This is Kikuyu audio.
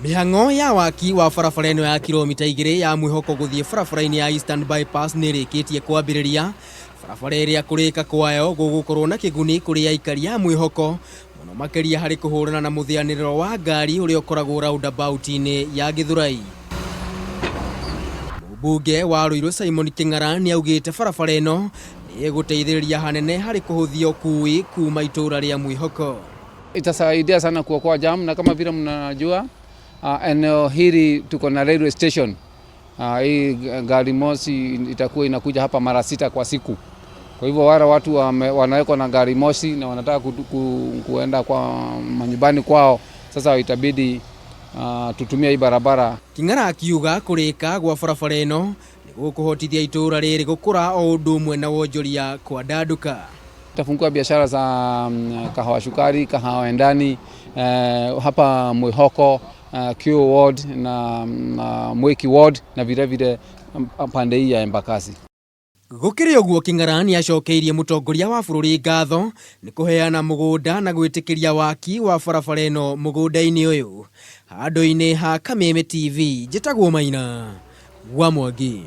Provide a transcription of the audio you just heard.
Mĩhang'o ya waki wa barabara ĩno ya kilomita 2 ya Mwĩhoko gũthiĩ barabara-inĩ ya Eastern Bypass nĩ ĩrĩkĩtie kwambĩrĩria. Barabara ĩrĩa kũrĩka kwayo gũgũkorwo na kĩguni kũrĩ aikari a Mwĩhoko mũno makĩria harĩ kũhũrana na mũthĩanĩrĩro wa ngari ũrĩa ũkoragwo roundabout-inĩ ya Gĩthũrai. Mũmbunge wa Ruiru Simon Kĩng'ara nĩ augĩte barabara ĩno nĩ ĩgũteithĩrĩria hanene harĩ kũhũthia ũkui kuma itũũra rĩa Mwĩhoko. Itasaidia sana kuokoa jam, na kama vile mnajua, eneo hili tuko na railway station. Hii gari moshi itakuwa inakuja hapa mara 6 kwa siku. Kwa hivyo wale watu wanawekwa na gari moshi na wanataka kuenda kwa manyumbani kwao, sasa itabidi tutumie hii barabara. Kĩng'ara akiuga kũrĩka gwa barabara ĩno nĩ gũkũhotithia itũũra rĩrĩ gũkũra o ũndũ ũmwe na wonjoria kwandanduka. Tafungua biashara za kahawa sukari, kahawa ndani, hapa Mwihoko, Q Ward na Mwiki Ward na vile vile pande hii ya Embakasi. Gũkĩrĩ ũguo Kĩng'ara nĩ acokeirie mũtongoria wa bũrũri ngatho nĩ kũheana mũgũnda na gwĩtĩkĩria waki wa barabara ĩno mũgũnda-inĩ ũyũ. Handũ-inĩ ha Kameme TV, njĩtagwo Maina wa Mwangi.